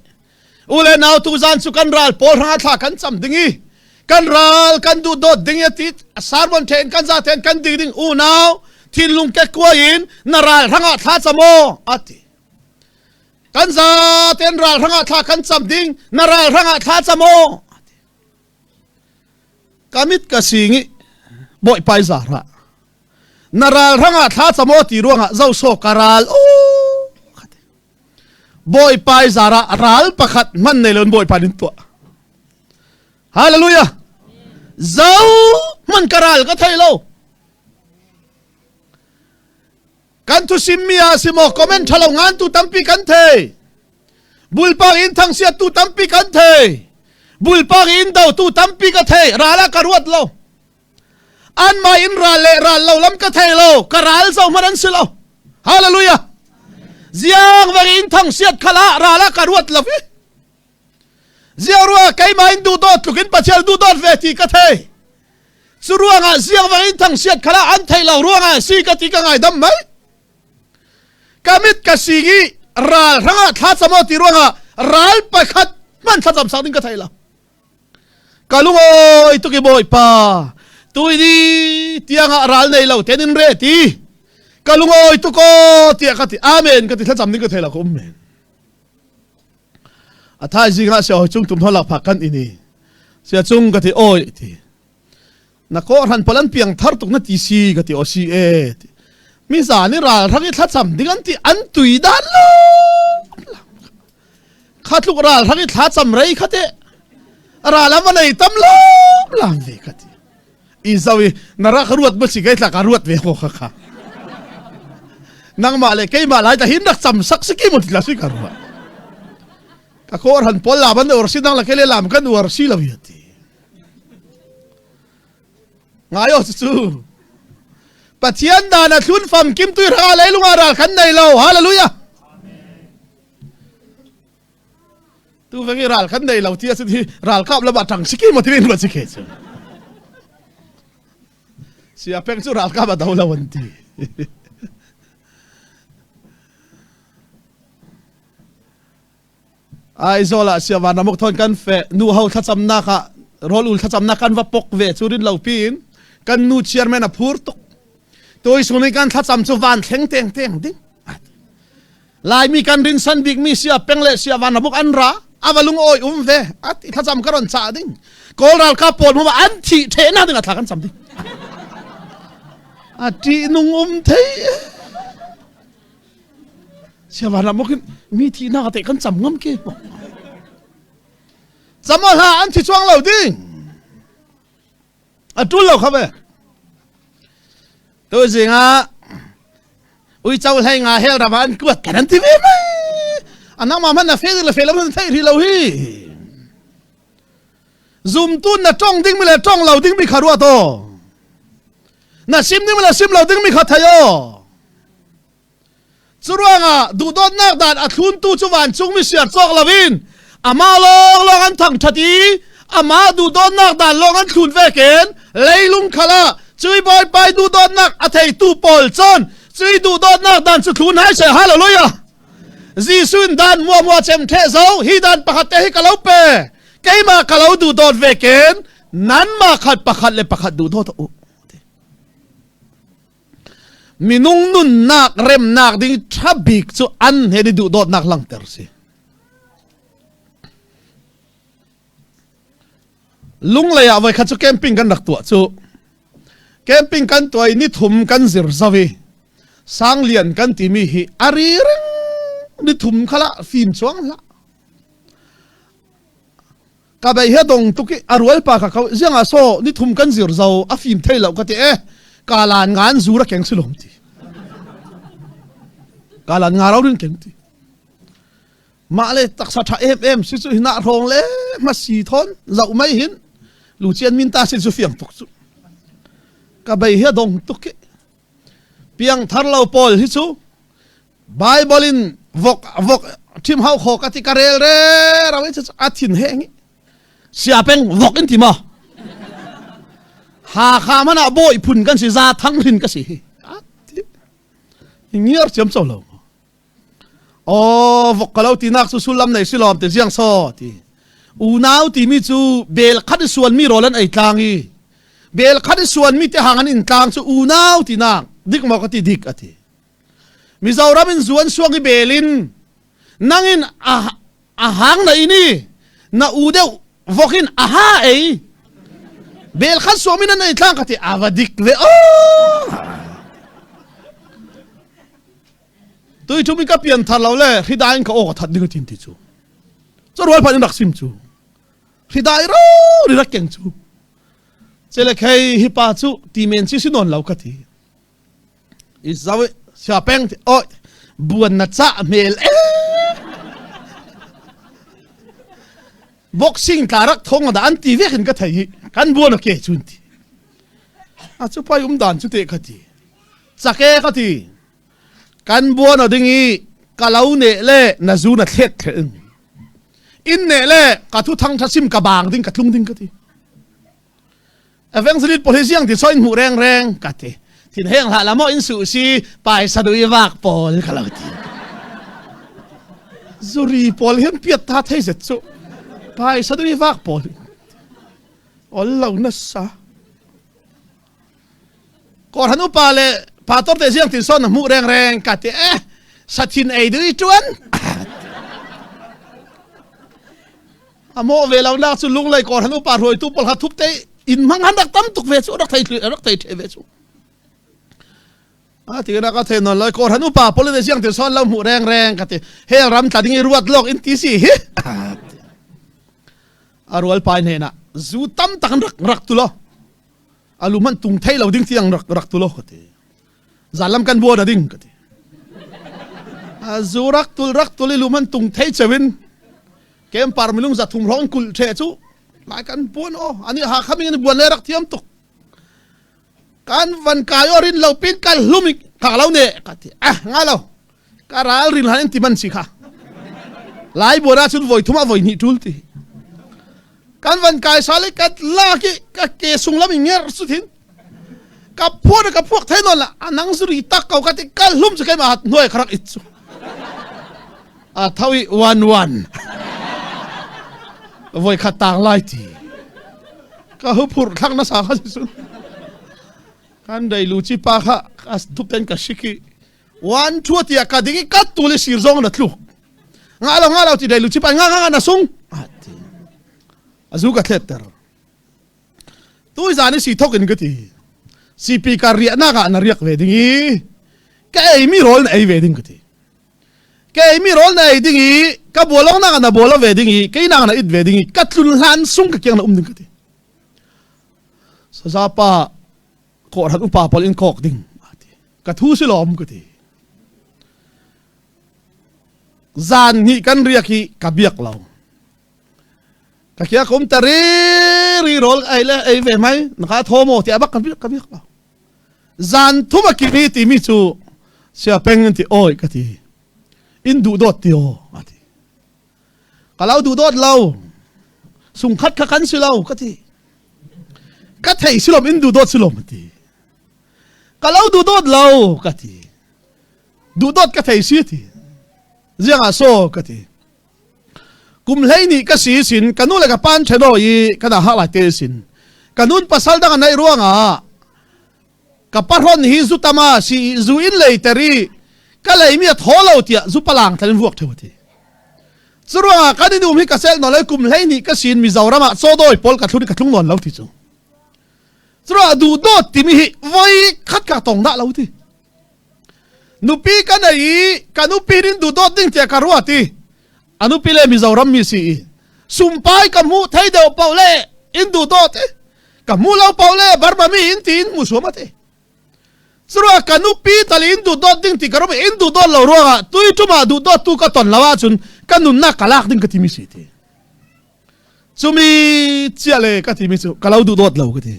U le nau tuzan cu kan ral pawl hrangah thla kan cam ding i kan ral kan duh dawt ding i ti sarmon then kan za then kan ding ding unau thinlung kekkuai in na ral hrangah thla cam aw ati kan za ten ral hrangah thla kan cam ding na ral hrangah thla cam aw ati kamit ka singi bawipai zara na ral hrangah thla cam aw ti ruangah zo so ka ral o Bawipa i zar ah ral pakhat hman nei loin Bawipa nih tuah. Hallelujah. Zo hman ka ral ka thei lo. Kan thu simmi ah simo comment thalo ngan tu tampi kan thei. Bulpak in thangsiat tu tampi kan thei. Bulpak in do tu tampi ka thei. Rala ka ruat lo. An mah in ral le ral lo lam ka thei lo. Ka ral zo hmanh an si lo. Hallelujah. Ziang vang in thang siat khala ral ah ka ruat lo hi. Ziang rua keimah in duhdawt tluk in Pathian duhdawt ve ti ka thei. Cu ruangah ziang vang in thang siat khala an thei lo ruangah si ka ti ka ngai dam mai. Ka mit ka sing i ral hrangah thlacam aw ti ruangah ral pakhat hmanh thlacam sak ding ka thei lo. Ka lungawi tuk i Bawipa tuini tiangah ral nei lo ten in re ti. Ka lungawi tuk aw tiah ka ti. Amen ka ti thlacam ding ka thei lo ka um men. A thaizing ah sia hoi cung tum holak phak kan ini. Sia cung ka ti oi ti. Na ko ran palan piang thar tuk na ti si ka ti o si e ti. Mi za ni ral rang i thlacam ding an ti an tui dan lo. Kha tluk ral rang i thlacam rei kha te. Ral am nei tam lo lam ve ka ti. I zo i na rak ruat ma si kai tla ka ruat ve ko kha kha. Nangmah le keimah lai ta hin rak cam sak si ki mo ti la si ka ruat. Ka ko ran pol la ban ur si nang la kele lam kan uar si lo ya ti. Ngai o cu. Pathian dan a thlun fam kim tui ra leilung ah ral kan nei lo. Hallelujah. Tu vengi ral kan nei lo ti a hi ral kap lama tang siki mo ti rin si ke chu. Sia peng chu ral kap a do lo an ti. Aizawl ah siavan ramuk thon kan fe nu ho thlacamnak ah rawl ul thlacamnak kan va pok ve cu rin lo piin kan nu chairman a phur tuk toi sung kan thlacam cu van thleng teng teng ding Laimi kan rin san bik mi sia peng le sia van ramuk an ra avalung oi um ve at thlacam ka ron cha ding kawl ralkap pawl mu an thi the na ding a thla kan cam ding a ti nung um thei Siavan ah maw mi thihnak te kan cam ngam ke maw? Cam hlah an thi chuang lo ding. A tul lo kha ve. Tu zing ah uico hlei nga hel ram an kuat kan an ti ve mai. Anang ma man na fe le fe lo nan thei ri lo hi. Zumtu na tong ding mi le tong lo ding mi kha ruat o. Na sim ding mi le sim lo ding mi kha thei o. Curuangah duhdawtnak dan a thluntu cu vancungmi siar cawk loin amah lawnglawng an thangṭhat i amah duhdawtnak dan lawng an thlun ve ken leilung khal ah cui bawipa duhdawtnak a theitu pawl cun cui duhdawtnak dan cu thlun hai seh hallelujah Jesuh in dan mua mua cem the zo hi dan pakhat te hi ka lo pe keimah ka lo duhdawt ve ken nanmah khat pakhat le pakhat duhdawt u Minung nunnak remnak ding ṭha bik cu an he ni duhdawtnak langhter si. Lunglei ah voikhat cu camping kan rak tuah cu. Camping kan tuah i nithum kan zir zau i Sanglian kan timi hi a ri ring nithum khala fim chuang hlah. Ka bei he dong tuk i a rual pa ka ko ziang ah so ni thum kan zir zo a fim thei lo ka ti e kalan ngan zur a keng silom ti kalan nga ro rin keng ti mah le taksa tha em em si cu hina rong le ma si thon zau mai hin lu chian min ta sin su fiang tuk chu ka bei he dong tuk i piang thar lo pawl hi chu Bible in vok vok thim hau kho ka ti ka rel re rawi chu a thin heng sia peng vok in ti ma ha kha mana boi phun kan si za thang rin ka si ngiar chiam cho lo o vok ka lo ti nak chu sullam nei silom te jiang so ti unau ti mi chu bel khat suan mi rolan ei tlang i bel khat suan mi te hang an in tlang chu unau ti nak dik mo ka ti dik ati Mizoram in zuan suang i belin nangin a a hang na ini na u deuh vokin a ha ei bel khat suam in an ei tlang ka ti ava dik ve o tui thumi ka pian thar lo le hridai in ka o ka that ding tin ti chu chu rual phan in rak sim chu hridai ro ri rak keng chu chele khei hi pa chu ti men chi si non lo ka ti I zau i sia peng ti oi buan na cah hmel e boxing tla rak thong da an ti vek in ka thei hi kan buan ke chun ti. A cu pai um dan cu te ka ti. Cake ka ti. Kan buan a ding i ka lo ne le na zu na thlet thlen. In ne le ka thu thang tha sim ka bang ding ka tlung ding ka ti. Evangelist pawl hi siang ti so in hmuh reng reng ka ti. Thin heng hlah la mo in su si pai sadui vak pawl ka lo ti. Zuri pawl hian piat ta thei zet chu. Pai sadui vak pawl. Ol lo na sa. Kawrhan upa le pastor te siang tin son na hmuh reng reng ka ti eh sathin ei dui tuan. A mawh ve lo nak cu lunglei kawrhan upa hruaitu pawl kha thup te in hmang han rak tam tuk ve cu rak thei rak thei the ve cu. A ti na ka thei non loi kawrhan upa pawl le siang tin son lo hmuh reng reng ka ti hel ram tla ding i ruat lok in ti si hi. A rual pai hnen ah zu tam tak rak rak tu lo. Alu man tung thei lo ding tiang rak rak tu lo ka ti. Zalam kan buan a ding ka ti. A zu rak tul rak tul i lu man tung thei chewin kem par milung za thum rong kul the chu lai kan buan o ani ha khaming ani buan le rak thiam tuk kan van kai orin lo pin kal hlumi ka lo ne ka ti ah nga lo ka ral rin han ti man si kha lai buan ah chun voi thuma voi ni tul ti kan van kai sale ka la ki ka ke sung lam nger su thin ka phuak ka phuak thai non la anang zuri tak ko ka ti kal hlum chu kai ma hnuai kharak it chu a thawi one one voi khat tang lai ti ka hu phur thlang na sa kha sun kan dei lu chi pa kha as thup ten ka shiki one two tia ka ding ka tu le sir zong na tluk nga lo nga lo ti dei lu chi pa nga nga na sung ati azu ka thlet ter tu zan i si thok in ka ti CP ka riah nak ah na riak ve ding i ka ei mi rawl na ei ve ding ka ti ka ei mi rawl na ei ding i ka bualong nak na bualo ve ding i kei nak na it ve ding i ka tlun hlan sung ka kiang na um ding ka ti sazapa kawhran upa pawl in kawk ding ati ka thu si lom ka ti zan hi kan riak hi ka biak lo Ka kia kum ta ri ri rol ei le ei ve mai na ka tho mo ti abak ka biak ka biak lo. Zan thum a kimi ti mi cu sia peng in ti oi ka ti. In duh dawt ti o a ti. Ka lo duh dawt lo. Sung khat kha kan si lo ka ti. Ka thei silom in duh dawt silom a ti. Ka lo duh dawt lo ka ti. Duh dawt ka thei si ti. Ziang ah so ka ti. Kum 12 ka si sin ka nu le ka pa an ṭhen i kan ah lai te sin. Ka nun pasal dang a neih ruangah ka pahron hi zu tama si zu in lei ter i ka lei mi a thaw lo tiah zu palang tlan in vuak ṭheu ti. Cu ruangah kan in um hi ka sel nawn lai kum 12 ka sin Mizoram ah cawdawi pawl ka thlun ka thlung nawn lo ti cu. Cu ruangah duhdawt timi hi voi khat ka tong dah lo ti. Nupi ka nei i ka nupi rin duhdawt ding tiah ka ruat i a nupi le Mizoram mi si i sumpai ka hmuh thei deuh paoh le in duhdawt i ka hmu lo paoh le Burma mi in ti in hmu suam ati. Curuah ka nupi tal in duhdawt ding ti ka rum in duhdawt lo ruangah tui tum ah duhdawt tu ka ton lo ahcun ka nunnak ka lak ding ka timi si ti. Cumi chia le ka timi cu ka lo duhdawt lo ka ti.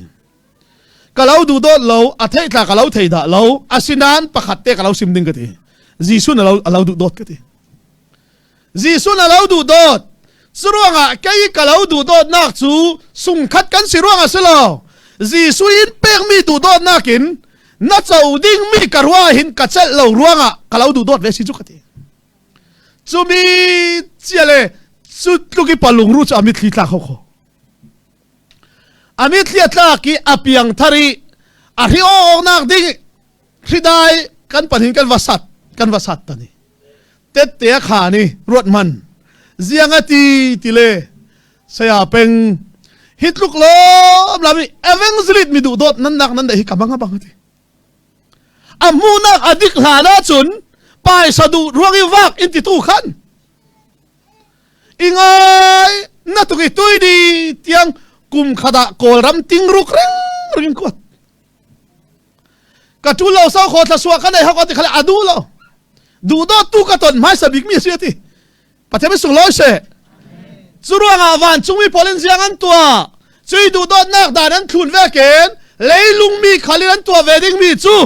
Ka lo duh dawt lo, a theih tla ka lo thei dah lo, asinain pakhat te ka lo sim ding ka ti. Jesuh na lo a lo duh dawt ka ti. Jesuh na lo duh dawt. Cu ruangah kei ka lo duh dawtnak cu sungkhat kan si ruangah si lo. Jesuh in pekmi duh dawtnak in na co dingmi ka ruah hin ka celh lo ruangah ka lo duh dawt ve si cu ka ti. Cumi cia le cu tluk i palungru cu a mitthli tla kho kho. A mitthli a tlak i a piangthar i a hri awknak ding hridai kan panin kan va sat kan va sat tani tette a khan i ruat man ziang a ti ti le saya peng hi tluk lom lam i evangelist mi duh dawt nan nak nan da hi ka bang a bang ti a hmunak a dik hlan ahcun paisa duh ruang i vak in ti tu khan I ngai na tuk i tui di tiang kum khat ah Kawlram tingruk ring ring kuat. Ka ṭul lo so kho thla suah ka nei hak ti khale a duh lo. Duh dawt tu ka ton hmaisa bik mi a si ati. Pathian sunglawi seh. Cu ruangah vancungmi pawl in ziang an tuah. Cui duh dawtnak dan an thlun ve ken. Leilung mi khal in an tuah ve ding mi cu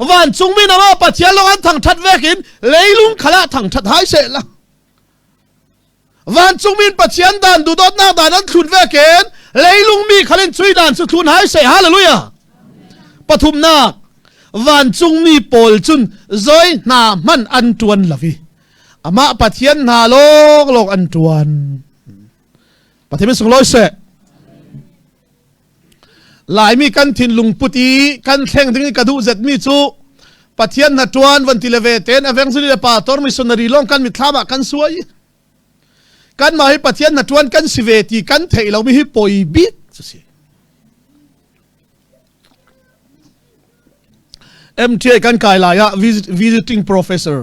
vancung mi nama Pathian lawng an thangthat vekin leilung khal ah thangthat hai seh la. Vancung min Pathian dan duhdawtnak dan an thlun vekin leilung mi khal in cui dan cu thlun hai seh. Hallelujah. Pathumnak vancung mi pawl cun zoi hna hman an tuan lo i amah Pathian hna lawng lawng an tuan. Pathian min sunglawi seh. Laimi kan thinlung put i kan thleng ding i ka duh zetmi cu Pathian hna ṭuan van ti le ve ten evangelist le pastor missionary lawng kan mitthlam ah kan suai. Kanmah hi Pathian hna ṭuan kan si ve ti kan theih lomi hi poi bik cu si. MTA kan kai lai ah visiting professor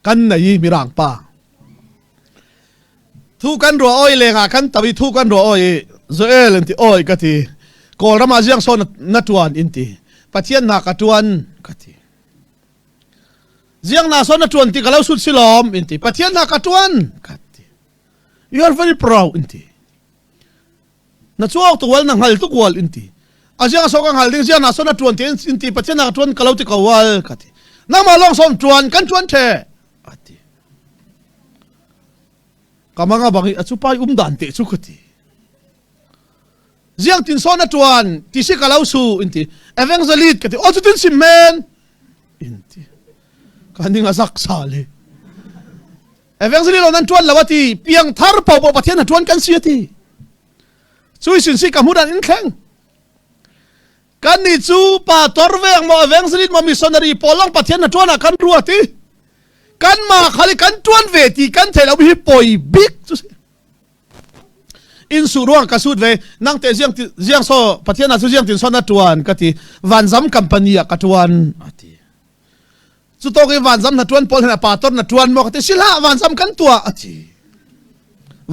kan nei i mirang pa thu kan ruah oi lengah kan tawi thu kan ruah oi Joel in ti oi ka ti Kawlram ah ziang so na tuan in ti Pathian na ka tuan ka ti ziang na so na tuan ti ka lo sut silom in ti Pathian na ka tuan ka ti you are very proud in ti na chuak tu wal na ngal tu wal in ti aziang so ka ngal ding ziang na so na tuan ti in ti pathian na tuan ka lo ti ko wal ka ti nangmah lawng som tuan kan tuan the ati kamanga bangi achu pai um dan te chu ka ti ziang tin so na tuan ti si ka lo su in ti evangelist ka ti o chu tin sim men in ti ka ning azak sa le Evangelist lo nan tuan lo ati piang thar po po Pathian na tuan kan si ati cui sin si ka hmudan in thleng kan ni cu pa tor veng mo evangelist mo missionary pawl long Pathian na tuan ah kan ruat i kan ma khali kan tuan ve ti kan thei lo hi poi bik cu si in su ruang ka sut ve nang te ziang ziang so Pathian na cu ziang tin so na tuan ka ti vanzam company ah ka tuan ati Cu tawk i vanzam na ṭuan pawl hin a pa tor na ṭuan maw ka ti si hlah vanzam kan tuah a ti.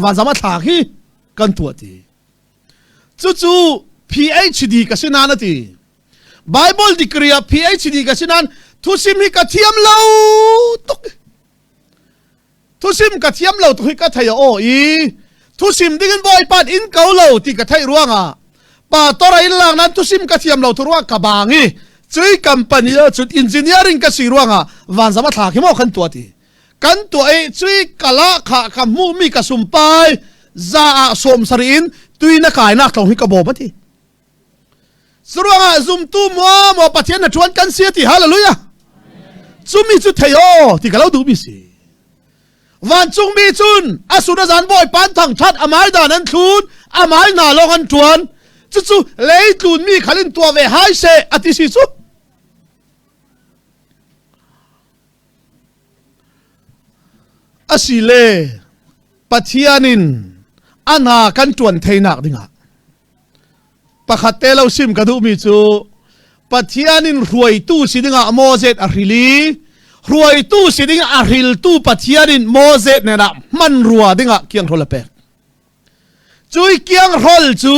Vanzam a thlak hi kan tuah ti. Cucu PhD ka si nain a ti. Bible degree ah PhD ka si nain thusim hi ka thiam lo tuk. Thusim ka thiam lo tuk hi ka thei a aw i thusim ding in Bawipa in ko lo ti ka theih ruangah pa tor in lak nan thusim ka thiam lo thu ruang ka bang i cui company ah cun engineering ka si ruangah vanzam a thla khi maw kan tuah ti kan tuah i cui kala kha ka hmuh mi ka sumpai za ah sawm sari in tui na kai nak tlong hi ka bawm ati Curuangah zumtu maw maw Pathian na ṭuan kan si ti hallelujah. Cumi cu thei aw ti ka lo duhmi si. Vancungmi cun a sun a zan bawi pan thang that amai dan an thlun amai hna lawng an ṭuan cucu leitlun mi khal in tuah ve hai seh ati si cu. Asile Pathian in a hna kan ṭuan theinak dingah Pakhat te lo sim ka duhmi cu Pathian in hruaitu si dingah Moses a hril i hruaitu si ding a hriltu Pathian in Moses hnenah hmanrua dingah kianghrol a pek. Cui kianghrol cu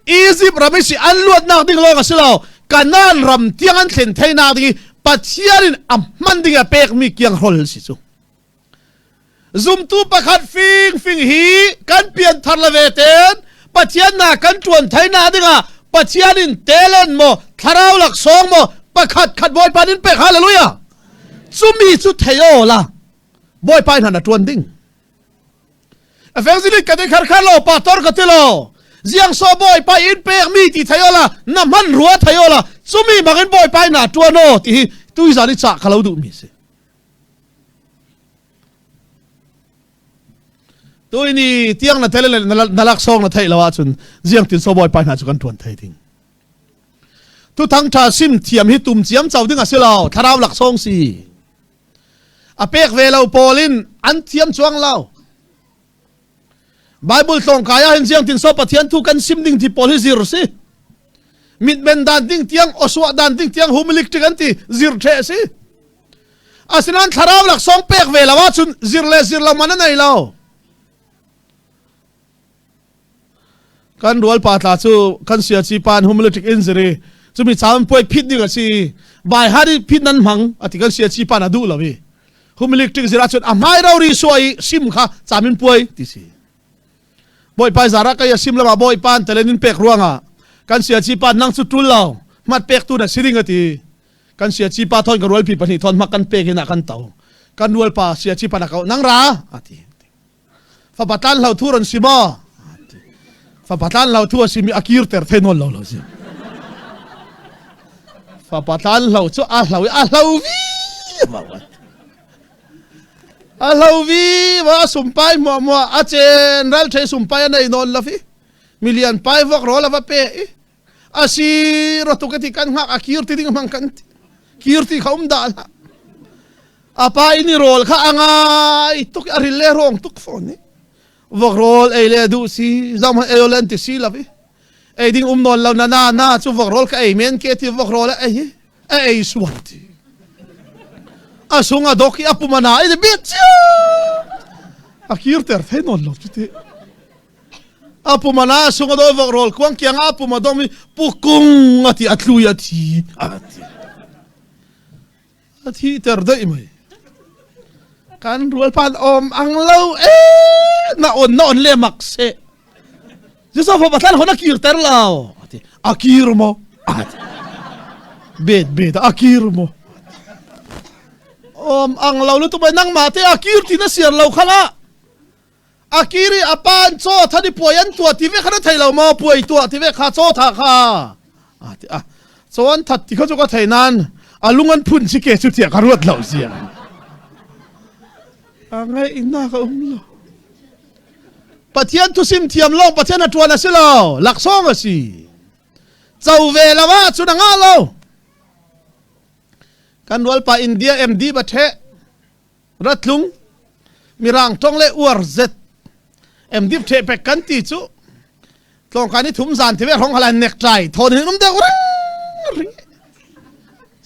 Egypt ram i si an luatnak ding lawng a si lo Kanaan ram tiang an thlen theinak ding i Pathian in a hman ding a pekmi kianghrol si cu. Zumtu pakhat fingfing hi kan pianthar le ve ten Pathian na kan ṭuan thai na dingah Pathian in talent maw thlarau laksawng maw pakhat khat Bawipa nin pek hallelujah cumi cu thei aw la Bawipa hna na ṭuan ding Evangelist ka ti khar khar lo pastor ka ti lo ziang so Bawipa in pek mi ti thei aw la na hman rua thei aw la cumi bangin Bawipa na ṭuan aw ti hi tuizan i cah ka lo duh mi si Tuini tiang na tele na laksawng na theih lo ahcun ziang tin so bawipa hna cu kan tuan thei ding. Tu thang tha sim thiam hi tum ciam chau ding a si lo thlarau laksawng si. A pek ve lo pawl in an thiam chuang lo. Bible tlawngkai ah hin siang tin so Pathian thu kan sim ding ti pawl hi zir si. Mitmen dan ding tiang osua dan ding tiang humilik tik an ti zir the si. Asinain thlarau laksawng pek ve lo ahcun zir le zir lo man a nei lo. Kan rual pa tla cu kan sia chi pan humilik in ziri cumi caan puai phit ding a si bai hari phit nan hmang ati kan sia chi pan a duh lo i humilik tik zir ahcun a hmai rori suai sim kha camin puai ti si bawipa zara kai a sim lama bawipa an telen in pek ruangah. Kan sia chi pa nang chu tul lo. Mat pek tu na siring ati. Kan sia chi pa thon ka rual pi pahnih thon mak kan pek in kan to. Kan rual pa sia chi pa na kau nang ra ati. Fapa tlan hlo thu ron si maw? Fapa tlan hlo thu a simi a kir ter the nawn lo lo si. Fapa tlan hlo cu a hlo i a hlo vi a hlo vi wa sumpai mua mua a chen ral the sumpai a nei nawn lo fi milian pai vok rol a va pe i a si ro tu ka ti kan ngak a kir ti ding mang kan kir ti kha um da la a pa in i rawl kha a ngai tuk a ril le rong tuk fawn ni vok rawl ei le duh si zam ei len ti si lo i ei ding um nawn lo na na na chu vok rawl ka ei men ke ti vok rawl a ei a ei sual ti a sung a dok i a pum a na i bit chia a kir ter thei nawn lo chu ti a pum a na sung a do vok rawl kuang kiang a pum a dom i pukung a ti a tlui a thi a ti A thihter daih mei. Kan rual pan om ang lo e na on na on le mak se. Joseph fa patlan hon a kirter lo. Ati a kir mo. Ati bet bet a kir mo. Om ang lo lu tu bai nang ma te a kir ti na siar lo khala. A kir i a pa an caw than i puai an tuah ti ve kha na thei lo maw puai tuah ti ve kha caw tha kha a ti a caw an that ti kha cu ka thei nain a lung an phun si ke cu tiah ka ruat lo zia a ngaihnak a um lo Pathian thusim thiam lawng Pathian a ṭuan a si lo laksawng a si co ve lo ah cun a ngah lo kan rualpa India MD ba ṭheh Ratlung Mirang tong le uar zet MDip the pek kan ti cu tlawngkan i thum zan ti ve rong halan necktie thon hin um deuh ring ring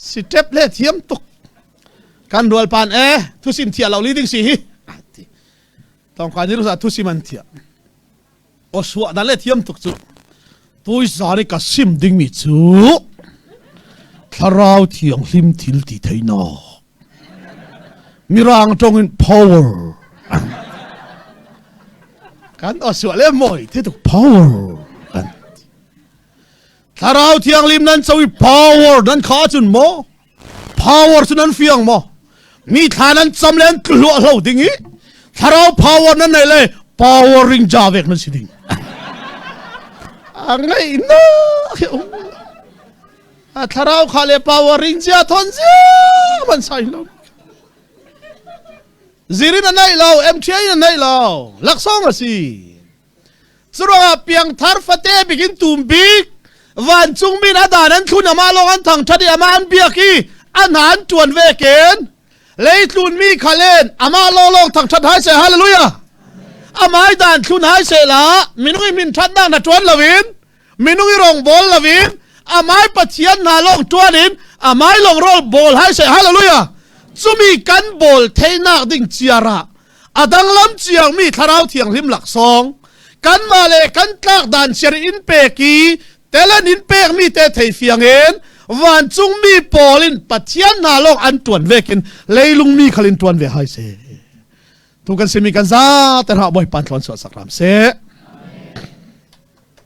si tep le thiam tuk kan rual pan e thusim thia lo li ding si hi ti tlawngkan i rusa thusim an thia o suah dan le thiam tuk cu tui zan i ka sim dingmi cu thlarau thianghlim thil ti thei nak mirang tong in power kan o suah le moi thi tuk power kan thlarau thianghlim nan co i power nan kha cun maw Power cu nan fiang maw? Mi thla nan cam le an tluah hlo ding i thlarau power nan nei le power ring ja vek nan si ding. A ngai na a thlarau kha le power ring zia thon zia man sai lo. Zirin a nei lo, MTA in a nei lo, laksawng a si. Curuangah piangthar fate bikin tum bik vancung min a dan an thlun amah lawng an thangṭhat i amah an biak i a hna an ṭuan ve ken leitlun mi khalen amah lawnglawng thangṭhat hai seh hallelujah amai dan thlun hai seh la minung i min ṭhatnak na ṭuan loin minung i rong bawl loin amai pathian hna lawng ṭuan in amai lawng rawl bawl hai seh hallelujah cumi kan bawl theinak ding ciarah a danglam ciangmi thlarau thianghlim laksawng kanmah le kan tlak dan siar in pek i telan in pekmi te thei fiang in vancungmi pawl in pathian hna lawng an tuan vekin leilung mi khal in tuan ve hai se tu kan simi kan za te ra bawipa thlawn suah sak ram se.